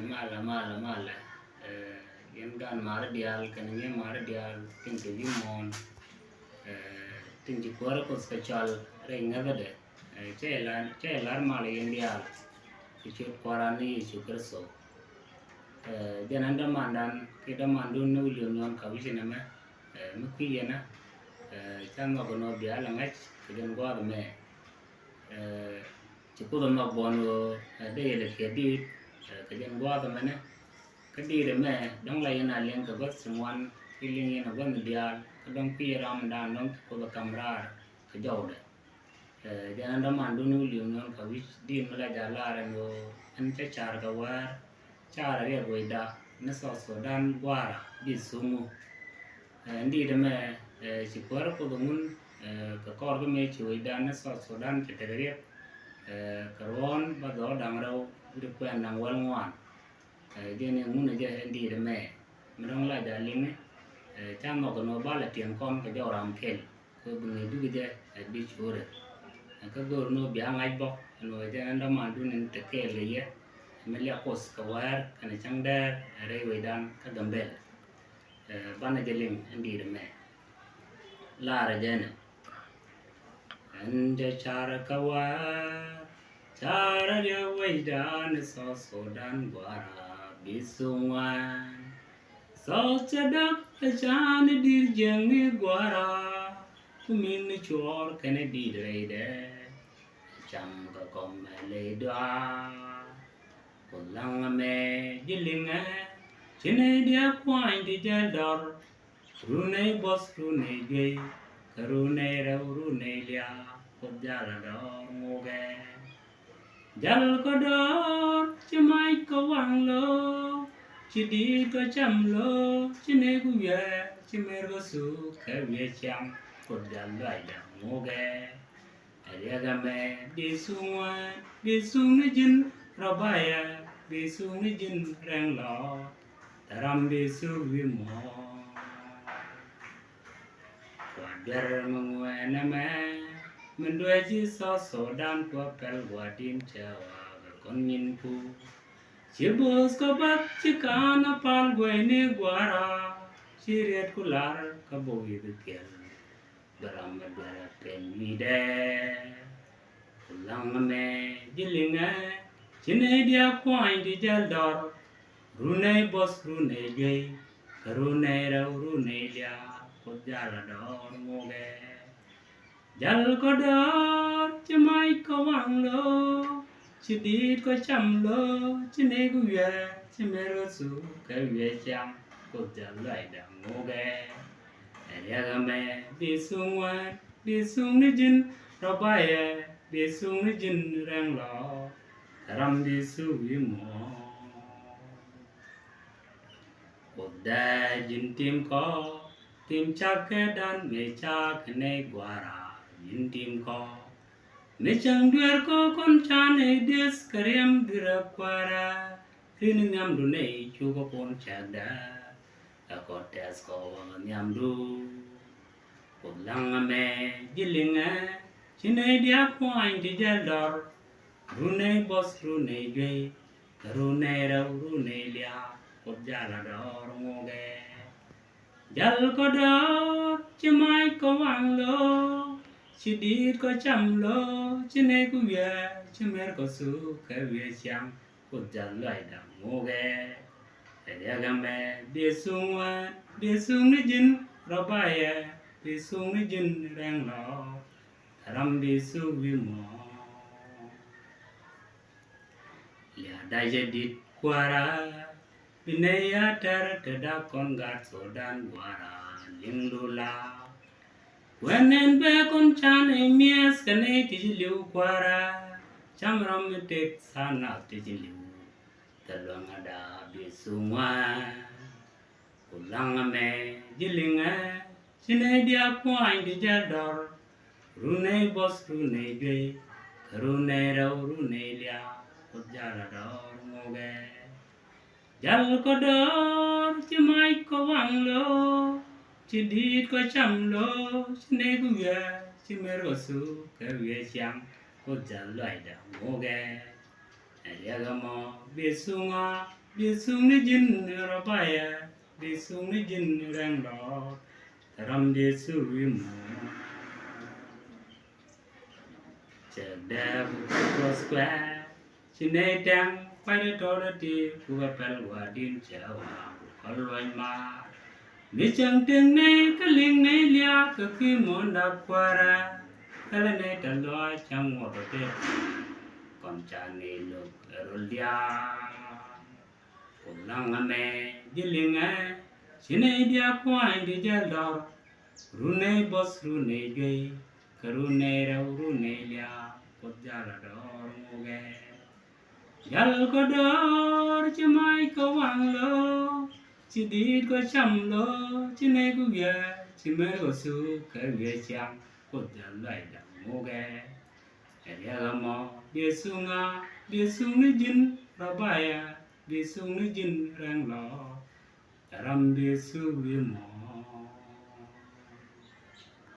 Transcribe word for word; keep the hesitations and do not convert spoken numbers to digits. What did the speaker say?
Malɛ, malɛ, malɛ. Ɛ, yɛn gan mari diaal kɛnɛ nyɛ mari diaal tin kɛ wi̱i̱ muɔ̱ɔ̱n. Ɛ, tin ci kuäärä Kuoth kɛ cɔal rɛy ŋäthädɛ. Ɛ, cɛ lar, cɛ lar malɛ yɛn diaal kɛ ciöt Kua̱ran ni Yecu Kritho. Ɛ, jɛn ɛn dämandan kiɛ dämandun ni William Nyuɔn Kawic nɛmɛ. Ɛ, mi kui̱ yɛn ɛ, ɛ, ca nhɔk ɛn ɣöö bia lɛ ŋa̱c kɛ jɛn gua̱a̱th ɛmɛ. Ɛ, ci Kuoth ɛ nhɔk buɔ̱n ɣöö, ɛ, dee yɛ lɛ kiɛ diit, ɛ, kɛ jɛn gua̱a̱th ɛmɛnɛ. Kä diit ɛmɛ dɔ̱ŋ la yɛn a liŋ kɛ gua̱th ti ŋuan, ci liŋ yɛn ɛ gua̱th diaal, kä dɔ̱ŋ kui̱ yɛ ramdan dɔ̱ŋ ci Kuoth ɛ ka̱m raar kɛ jɔwdɛ. Ɛ, jɛn ɛn dämandun William Nyuɔn Kawic, diit mi la jɛ lar ɛn ɣöö ɛn cä car kɛ wäär, car riɛk wecda ni South Sudan gua̱a̱ra bi thuŋu. Ɛ, ɛn diit ɛmɛ, ɛ, ci kuäärä Kuoth ɛ ŋun, ɛ, kɛ kɔr kä mëë ci wecda ni South Sudan cɛ tekɛ riɛk, ɛ, kɛ ruɔ̱ɔ̱n bä dhɔɔk da̱ŋ rɛw wi̱cdɛ kuɛn da̱ŋ wäl ŋuan. Ɛ, jɛn ɛ ŋun ɛ jɛ ɛn diit ɛmɛ. Mi dɔ̱ŋ la jɛ a liŋ, ɛ, ca nhɔk ɛn ɣöö ba lɛ tiɛŋ kɔn kɛ jɔw ram kɛl. Kɛ bi ŋi̱i̱cdu kɛ jɛ ɛ bi cuurɛ. Ɛ, kä go̱o̱r ni ɣöö bia ŋa̱c bä ɛn ɣöö jɛn ɛn dämandun in te kɛɛl kɛ yɛ. Mi liak Kuoth kɛ wäär kɛnɛ cäŋ dɛɛr ɛ rɛy wecdan kä Gambɛl. Ɛ, banɛ jɛ liŋ ɛn diit ɛmɛ. Larɛ jɛ ɛnɛ. Ɛn jɛ car kɛ wäär, car riɛk wecdan South Sudan gua̱a̱ra bi thuŋ ŋuan. South Sudan ɛ can di̱t jiäkni gua̱a̱ra, ku min ni cuɔɔr kɛnɛ di̱t rɛydɛ. Cam kɛ kɔmɛ ley dɔaar. Ku laŋ ɛmɛ ji̱ liŋɛ, ci nɛy diaal kuany ti jäl dɔr. Run nɛy buɔth, run nɛy juey, kɛ run nɛy rɛw, run nɛy liaak, Kuoth jal a dɔr ŋukɛ. Jal kɔ dɔr ci mac kɔ waŋ lo̱o̱, ci di̱i̱t kɔ cam lo̱o̱, ci nɛy ku wiɛɛ, ci mer kɔ thuk kɛ wiɛɛ ciaŋ, Kuoth jal lɔcdɛ ŋukɛ. Ɛ riɛk ɛmɛ bi thuk ŋuan, bi thuk ni ji̱n rɔ bayɛ, bi thuk ni ji̱n rɛŋ lɔ, tɛ ram bi thuk wi̱i̱ muɔ̱ɔ̱n. Kua duer mi ŋuɛn ɛmɛ, min duee ji̱ South Sudan kua pɛl gua̱di̱n cɛ wakä kɔn nyin ku. Ci bo̱o̱th kɔ bath ci ka̱n a pal guɛyni gua̱ra, ci riet ku lar kä bok yi̱th piɛl. Bɛ ram mi duer a pɛl wi̱i̱dɛ. Ku laŋ ɛmɛ ji̱ liŋɛ, ci nɛy diaal kuany ti jäl dɔr. Run nɛy buɔth, run nɛy juey, kɛ run nɛy rɛw, run nɛy liaak, Kuoth jal a dɔr ŋukɛ. Jal kɔ dɔr ci mac kɔ waŋ lo̱o̱, ci di̱i̱t kɔ cam lo̱o̱, ci nɛy ku wiɛɛ, ci mer kɔ thuk kɛ wiɛɛ ciaŋ, Kuoth jal lɔcdɛ ŋukɛ. Ɛ riɛk ɛmɛ bi thuk ŋuan, bi thuk ni ji̱n rɔ bayɛ, bi thuk ni ji̱n rɛŋ lɔ, tɛ ram bi thuk wi̱i̱ muɔ̱ɔ̱n. Kuoth dee ji̱n tim kɔ, tim cak kɛ dan mëë cak kɛ nɛy gua̱a̱ra, ji̱n tim kɔ. Mi cäŋ dueer kɔ kɔn can ɛ dieth kɛ riɛm dui̱rä kuäärä, rin nhiamdu nɛy cukɛ kun cakdä. Ɛ kɔ tɛth kɔ waŋ nhiamdu. Kuoth laŋ ɛmɛ ji̱ liŋɛ, ci nɛy diaal kuany ti jäl dɔr. Run nɛy buɔth, run nɛy juey, kɛ run nɛy rɛw, run nɛy liaak, Kuoth jal a dɔr ŋukɛ. Jal kɔ dɔr ci mac kɔ waŋ lo̱o̱, ci di̱i̱t kɔ cam lo̱o̱, ci nɛy ku wiɛɛ, ci mer kɔ thuk kɛ wiɛɛ ciaŋ, Kuoth jal lɔcdɛ ŋukɛ. Ɛ riɛk ɛmɛ bi thuk ŋuan, bi thuk ni ji̱n rɔ bayɛ, bi thuk ni ji̱n rɛŋ lɔ, tɛ ram bi thuk wi̱i̱ muɔ̱ɔ̱n. Lia̱a̱da jɛ di̱t kuäärä, bi nɛy a tɛr te dak kɔn gat Sudan gua̱a̱ra, liŋdu la. Kuɛn ɛn bɛ kɔn can ɛ miɛth kɛ nɛy ti ji̱ li̱w kuäärä, cam ram mi tëk tha̱a̱ŋ nath ti ji̱ li̱w. Thil luäŋäda bi thuk ŋuan. Ku laŋ ɛmɛ ji̱ liŋɛ, ci nɛy diaal kuany ti jäl dɔr. Run nɛy buɔth, run nɛy juey, kɛ run nɛy rɛw, run nɛy liaak, Kuoth jal a dɔr ŋukɛ. Jal kɔ dɔr ci mac kɔ waŋ lo̱o̱, ci di̱i̱t kɔ cam lo̱o̱, ci nɛy ku wiɛɛ, ci mer kɔ thuk kɛ wiɛɛ ciaŋ, Kuoth jal lɔcdɛ ŋukɛ. Ɛ riɛk ɛmɔ bi thuk ŋuan, Bi thuk ni ji̱n rɔ bayɛ, bi thuk ni ji̱n rɛŋ lɔ, ram bi thuk wi̱i̱ muɔ̱ɔ̱n. Cɛ dee ku kɛ kuɔth kuɛ, ci nɛy tɛŋ kua̱cdɛ tɔɔdɛ ti ku kɛ pɛl gua̱a̱r di̱n cɛ wa̱a̱ ku kɔn luɔ̱ny maar. Mi cäŋ tëŋ nɛy kä liŋ nɛy lia̱a̱ kɛ kui̱ muɔ̱ɔ̱n dap kuäärä, kälɛ nɛy tɛ̈th lɔaac cäŋ ŋuɔ̱t ɔ tëë kɔn ca nɛy lo̱k ɛ röl diaal. Ku laŋ ɛmɛ ji̱ liŋɛ, ci nɛy diaal pua̱a̱ny di jäl dɔr. Run nɛy bɔth, run nɛy juey, kɛ run nɛy rɛw, run nɛy lia̱a̱, Kuoth jal a dɔr ŋukɛ. Jal kɔ dɔr ci mac kɔ waŋ lo̱, ci di̱i̱t kɔ cam lo̱, ci nɛy kɔ wiaa, ci mɛr kɔ thuk kɛ wiaa ciaŋ, Kuoth jal luac da̱ŋ ŋukɛ. Ɛ riɛk ɛmɔ, bi thuk ŋa, bi thuk ni ji̱n rɔ bayɛ, bi thuk ni ji̱n rɛŋ lɔ, ram bi thuk wi̱i̱ muɔ̱ɔ̱n.